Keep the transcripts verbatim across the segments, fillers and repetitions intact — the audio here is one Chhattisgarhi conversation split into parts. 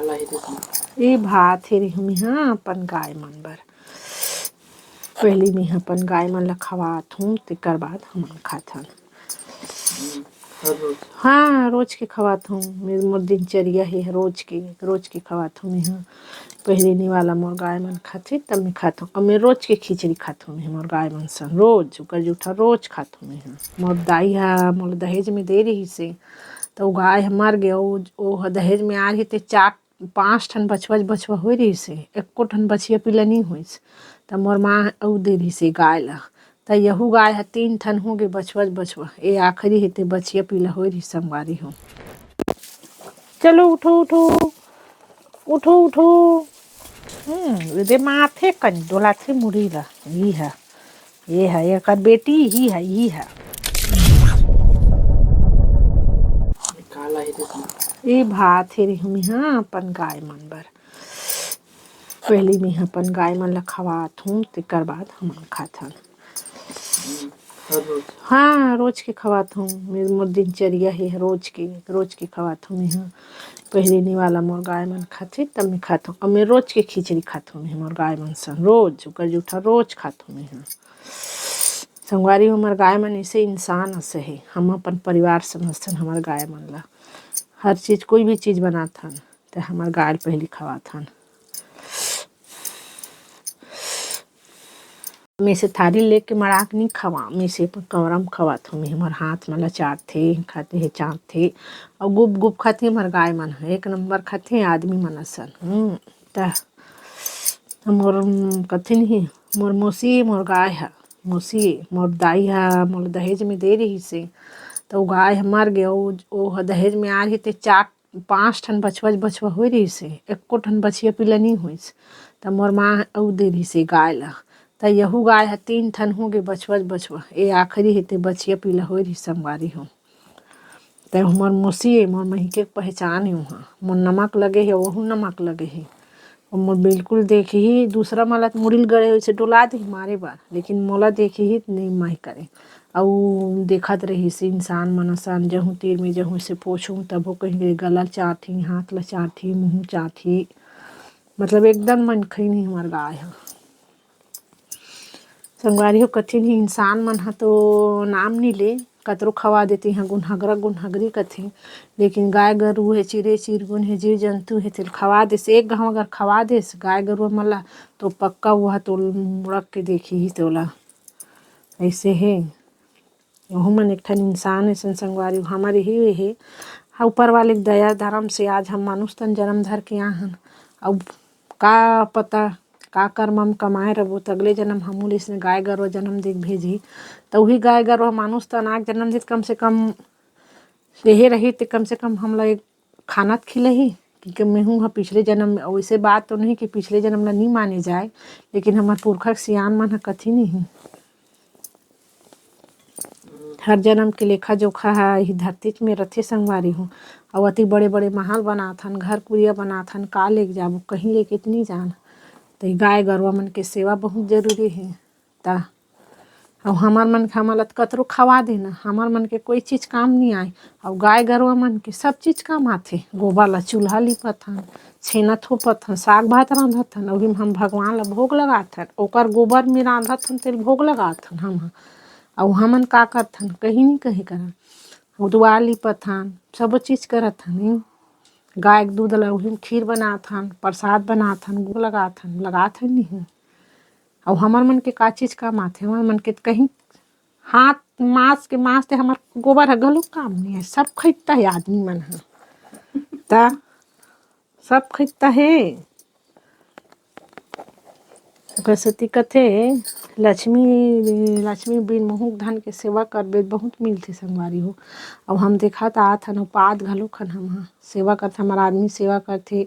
ए भात हे रे, हम यहाँ अपन गाय मन बर। पहली मैं अपन गाय मन ला खवात हूँ, तेकर बाद हमन खाथन। हाँ, रोज के खवात हूँ। मेर, मोर दिनचर्या हे रोज के, रोज के खवात हूँ मैं। हाँ, पहली निवाला मोर गाय मन खाथे, तब मैं खात हूँ। अब मैं रोज के खिचड़ी खात हूँ मैं, मोर गाय मन सन रोज, ओकर जूठा रोज खात हूँ मैं। हाँ, मोर दाई हा मोला दहेज में दे रहिस हे, त ओ गाय ह मर गे। ओ, ओ ह दहेज में आ रही, ते चार पाँच ठन बछवा, बछवा होए रहिस हे, एको ठन बछिया पिला नी होइस। त मोर माँ अउ दे रहिस हे गाय ला, त यहू गाय ह तीन ठन हो गे बछवा, बछवा। ए आखिरी हे, ते बछिया पिला होए रहिस, संगवारी हो। चलो उठो, उठो, उठो, उठो। हम्म, दे माथे कन डोलाथे मुड़ी ला। ई ह, ये ह, एकर बेटी ही ह, ई ह। ए भात हे रे, हम यहाँ अपन गाय मन बर। पहली मैं अपन गाय मन ला खवात हूँ, तेकर बाद हमन खाथन। हाँ, रोज के खवात हूँ। मेर, मोर दिनचर्या हे रोज के, रोज के खवात हूँ मैं। हाँ, पहली निवाला मोर गाय मन खाथे, तब मैं खात हूँ। अब मैं रोज के खिचड़ी खात हूँ मैं, मोर गाय मन सन रोज, ओकर जूठा रोज खात हूँ मैं। हाँ, संगवारी हो, हमर गाय मन ऐसे इंसान असे हे, हम अपन परिवार समझथन हमर गाय मन ला। हर चीज, कोई भी चीज बनाथन, त हमर गाय ल पहली खवाथन। मैं से थारी लेके मड़ाक नी खवा, मैं से अपन कमरा म खवात हूँ। मैं हमर हाथ म लचारथे, खाते हे, चाटथे, अउ गुप गुप खाथे। हमर गाय मन ह एक नंबर खाथे, आदमी मन असन। हम्म, त मोर, कथे नहीं, मोर मौसी, मोर गाय ह, मौसी, मोर दाई ह मोला दहेज में दे रहिस हे, त ओ गाय ह मर गे। ओ, ओ ह दहेज में आ रही, ते चार पाँच ठन बछवा, बछवा होए रहिस हे, एको ठन बछिया पिला नी होइस। त मोर माँ अउ दे रहिस हे गाय ला, त यहू गाय ह तीन ठन हो गे बछवा, बछवा। ए आखिरी हे, ते बछिया पिला होए रहिस, संगवारी हो। त हमर मौसी ए, मोर मइके के पहचान ए उहाँ। मोर नमक लगे हे, वहू नमक लगे हे। अउ मोर बिल्कुल देखही, दूसरा मन ला त मुड़ी ल गड़े होइसे डोला देही मारे बर, लेकिन मोला देखही त नइ माय करे। अउ देखत रहिस इंसान मन असन, जहूँ तीर में जहूँ से पोछहूँ, तभो कहीं के गला ल चाटही, हाथ ला चाटही, मुँह चाटही, मतलब एकदम मनखई नहीं हमर गाय ह। संगवारी हो, कथिन ही इंसान मन ह तो नाम नी ले, कतरो खवा देते हैं, गुनहगरा गुनहगरी कथे, लेकिन गाय गरु हे, चिरे चिरगुन हे, जीव जंतु हे, तेल खवा देस, एक घाव अगर खवा देस गाय गरु मन ला, तो पक्का वो ह तो मुड़क के देखही तोला। ऐसे हे, ओहू मन एक ठन इंसान असन संगवारी, हमर यही हे। ऊपर वाले के दया धर्म से आज हम मानुष तन जन्म धर के आ हन। अब का पता, का कर्म हम कमाए रबो, त अगले जन्म हमू ले इसने गाय गरवा जन्म दे के भेजही। त उही गाय गरवा मानुष तन आके जन्म दे, त कम से कम यही रही, त कम से कम हमला एक खाना त खिलही। कि, कि मेहू ह पिछले जन्म में, वैसे बात तो नहीं कि पिछले जन्म ला नहीं माने जाए, लेकिन हमर पुरखा के सियान मन ह कथी नहीं, हर जन्म के लेखा जोखा ह इही धरती में रथे संगवारी हो। अउ अति बड़े बड़े महल बनाथन, घर कुरिया बनाथन, का लेके जाबो, कहीं लेके त नहीं जान। त ई गाय गरवा मन के सेवा बहुत जरूरी हे। त अउ हमर मन के, हमर ला त कतरो खवा देना, हमर मन के कोई चीज काम नहीं आए। अउ गाय गरवा मन के सब चीज काम आथे। गोबर ला चूल्हा लिपत हन, छेना थोपत हन, साग भात रांधत हन, ओही म हम भगवान ला भोग लगात हन। ओकर गोबर में रांधत हन, तेल भोग लगात हन हम ह। अउ हमन का करथन, कहीं नहीं कहीं करन, अउ दुआर लिपत हन, सबो चीज करत हन। गाय के दूध ला ओही म खीर बनात हन, प्रसाद बनात हन, भोग लगात हन, लगात हन नहीं। अउ हमर मन के का चीज काम आथे, हमर मन के त कहीं हाथ मास के मास ते हमर गोबर ह घलो काम नहीं है, सब खरीदता है आदमी मन ह। त सब खरीदता है। ओकर सेती कथे, लक्ष्मी, लक्ष्मी बिन मुहुक धन के सेवा करबे बहुत मिलथे संगवारी हो। अउ हम देखत आत हन, अउ पात घलो खन हम ह। सेवा करथे, हमर आदमी सेवा करथे।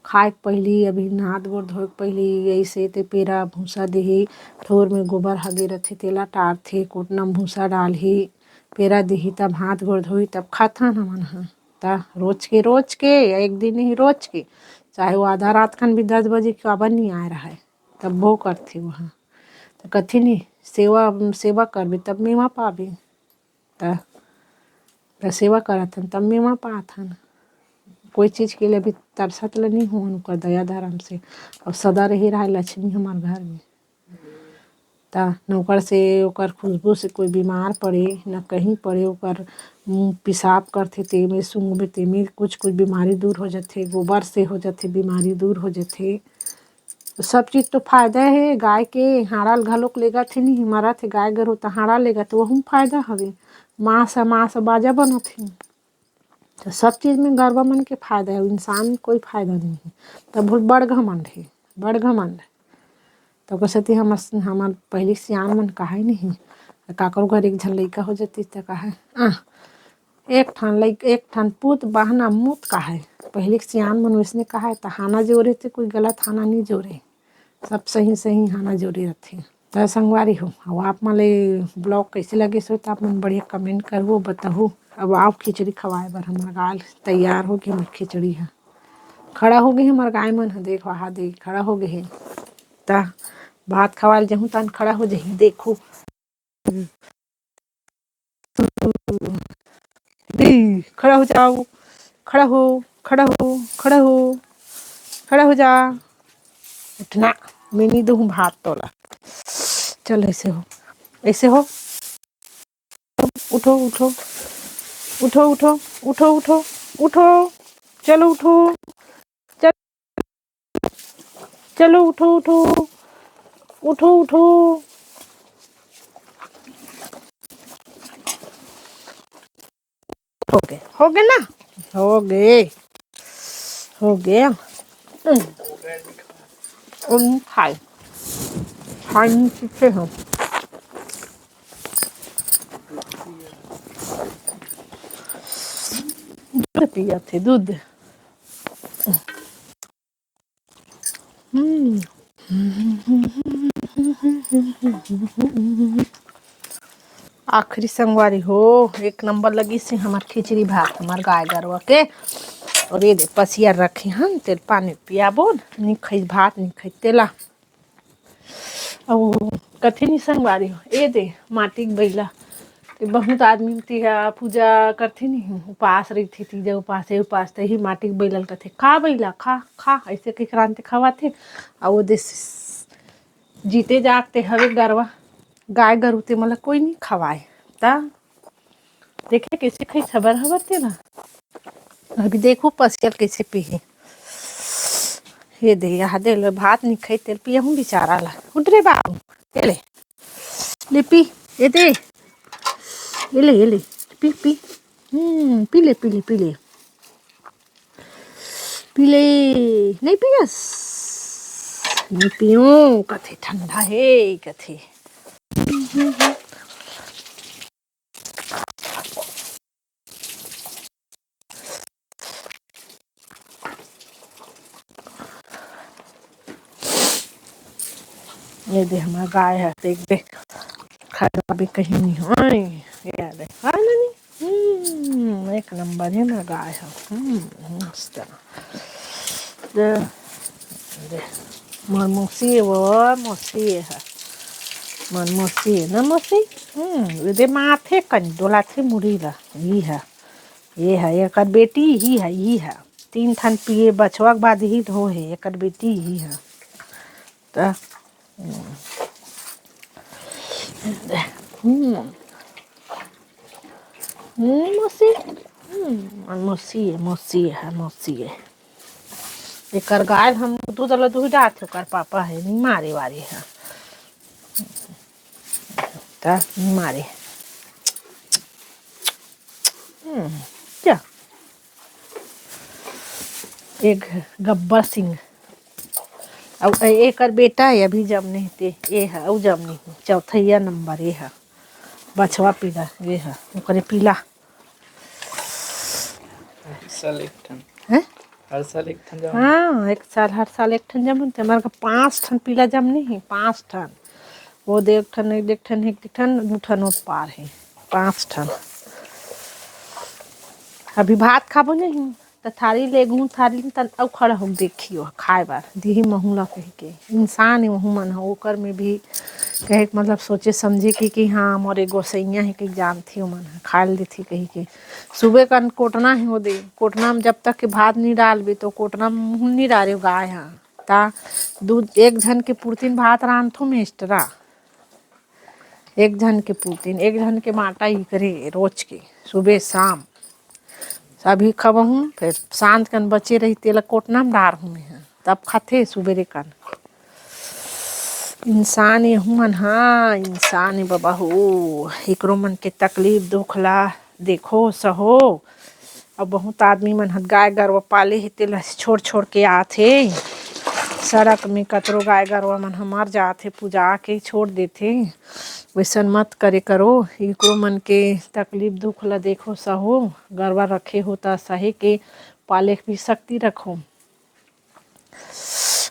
खाए के पहिली, अभी हाथ गोड़ धोए के पहिली, अइसे ते पेरा भूसा देही, ठोर में गोबर हगे रथे, तेला टारथे, कोटना म भूसा डालही, पेरा देही, तब हाथ गोड़ धोही, तब खाथन हमन ह। त रोज के, रोज के, एक दिन ही रोज के, चाहे वो आधा रात खन भी दस बजे के काबर नहीं आए रहय, तब वो करथे वहाँ। त कथे नहीं, सेवा, सेवा करबे तब मेवा पाबे। त, त सेवा करत हन, तब मेवा पात हन। कोई चीज के लिए अभी तरसत ल नहीं हो, उनका दया धर्म से। और सदा रही रहा लक्ष्मी हमार घर में। ता नौकर से, ओकर खुशबू से कोई बीमार पड़े, न कहीं पड़े, ओकर मुँह पेशाब करथे, तेमे सूंघबे, तेमे कुछ, कुछ बीमारी दूर हो जाथे, गोबर से हो जाथे, बीमारी दूर हो जाथे। तो सब चीज तो फायदा हे। गाय के हाड़ा ल घलोक लेगत हे, नहीं मरत हे गाय गरु, त हाड़ा लेगत, वहू म फायदा हवे। मांस ह, मांस ह बाजा बनत हे। तो सब चीज में गरवा मन के फायदा हे, इंसान में कोई फायदा नहीं हे। तब बोल बड़ घमंड हे, बड़ घमंड। तो ओकर सेती हमर, हमर पहिली सियान मन कहाय नहीं, काकरो घर एक झन लइका हो जाती त कहाय, आ, एक ठन लइक-, एक ठन पूत बहना मूत कहाय। पहिली के सियान मन वैसने कहाय, त हाना जोरे ते कोई गलत हाना नहीं जोरे, सब सही सही हाना जोरे रथे। त संगवारी हो, अब आप मन ले vlog कैसे लगे सो, त आप मन बढ़िया comment करहु, बताहु। अब आओ खिचड़ी खवाए बर, हमर गाय तैयार हो गई, हमर खिचड़ी ह खड़ा हो गई, हमर गाय मन ह देखो, हा दे खड़ा हो गए हे। त भात खवाल जहूँ तान खड़ा हो जही, देखो। दी, खड़ा हो जाओ, खड़ा हो, खड़ा हो, खड़ा हो, खड़ा हो जा। उठना, मैं नहीं दूँ भात तोला। चल, ऐसे हो, ऐसे हो, उठो, उठो, उठो, उठो, उठो, उठो, उठो, चलो उठो, चल, चलो उठो, उठो, उठो, उठो। हो गए, हो गए ना, हो गए, हो गया। हम्म। उम, खाए, खाए नहीं सीखे हम। दूध पिया थे, दूध। हम्म। आखिरी संगवारी हो, एक नंबर लगी से हमार खिचड़ी भात, हमार गाय गरवा के। और ये दे पसिया रखे हन, तेल पानी पियाबो, नहीं खाई भात, नहीं खाई तेला। अउ कथे नहीं संगवारी हो, ए दे माटी के बइला, ते बहुत आदमी तिहा पूजा करथे नहीं, उपास रहिथे, तीजा उपास, ए उपास, ते ही माटी के बइला ल कथे, "खा बइला, खा, खा," ऐसे कहि के रांध के खवाथे। अउ ओ दे जीते जागते हवे गरवा, गाय गरु ते मला कोई नहीं खवाए। ता देखे कैसे खाई हबर हबर ते ना। अभी देखो पसिया ल कैसे पीही। ये दे, यहाँ दे लो, भात नहीं खाई, तेल पियाहूँ बेचारा ला। उठ रे बाबू, ये ले, ले पी, ये दे, ये ले, ये ले, पी, पी, हम्म, पी ले, पी ले, पी ले, पी ले, नहीं पियस, नहीं पियो, कथे ठंडा हे, कथे। ये दे हमर गाय ह, देख दे, खराबी कहीं नहीं होय। ये दे, हाय ननी, हम्म, एक नंबर हे ना गाय ह, हम्म, मस्त। दे, दे, मोर मौसी हे, वो मौसी हे, मोर मौसी हे ना मौसी, हम्म, ये दे माथे कन डोलाथे मुड़ी ला, ई ह। ये ह, एकर बेटी ही ह, ही ह। तीन ठन पिए बछवा के बाद ही हो हे, एकर बेटी ही ह। त, हम्म। हम्म। हम्म, मौसी। हम्म, मौसी, मौसी है, मौसी है। एकर गाय हम दूध वाला दूध डालत हे, ओकर पापा है, नहीं मारे वारे है। त मारे। हम्म, क्या? एक गब्बर सिंह। अउ ए-, एकर बेटा है, अभी जमने हे ते, ए है, अउ जमने हे, चौथैया नंबर ए है। बछवा पीला, ए है, ओकरे पीला। साल एक ठन। हैं? हर साल एक ठन जमन। हाँ, एक साल, हर साल एक ठन जमन। ते हमर का पाँच ठन पीला जमने हे, पाँच ठन। वो दे एक ठन, एक ठन, एक ठन, दू ठन वो पार हे। पाँच ठन। अभी भात खाबो नहीं, त थारी लेगहूँ, थारी तन अउ खड़ा होके देखियो खाए बर, दिही महूँ ला कहिके। इंसान हे वहू मन ह, ओकर में भी कहे के मतलब सोचे समझे कि, कि हाँ, मोर एक गोसैया हे, कि जानथे ओमन ह, खाए ल देथे कहिके। सुबह कन कोटना हे ओदे, कोटना में जब तक के भात नहीं डालबे, तो कोटना में मुँह नहीं डारे गाय ह। ता दू, एक झन के पुरतिन भात रांधथों में extra, एक झन के पुरतिन, एक झन के माटा ही करे रोज के, सुबह शाम। अभी खबहूँ, फिर सांझ कन बचे रही, तेला कोटना में डारहूँ मैं ह, तब खाथे सुबेरे कन। इंसान यहू मन, हाँ, इंसान हे बाबा हो। एकरो मन के तकलीफ दुख ला देखो, सहो। अब बहुत आदमी मन ह गाय गरवा पाले हे, तेला छोड़ छोड़ के आथे। सड़क में कतरो गाय गरवा मन ह मर जाथे, पूजा के छोड़ देथे। वैसन मत करे करो। एकरो मन के तकलीफ दुख ला देखो, सहो। गरवा रखे हो त सहे के, पाले के भी शक्ति रखो।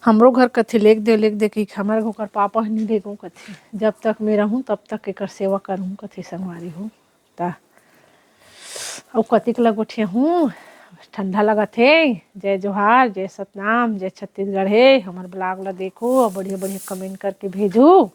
हमरो घर कथे, "लेग दे, लेग दे," कि हमर घर ओकर पापा ह नहीं लेगो कथे। "जब तक मैं रहूँ, तब तक एकर सेवा करहूँ," कथे संगवारी हो। ता अउ कतिक ल गोठियाहूँ, ठंडा लगत हे। जय जोहार, जय सतनाम, जय छत्तीसगढ़ हे। हमर vlog ल देखो अउ बढ़िया बढ़िया comment करके भेजू।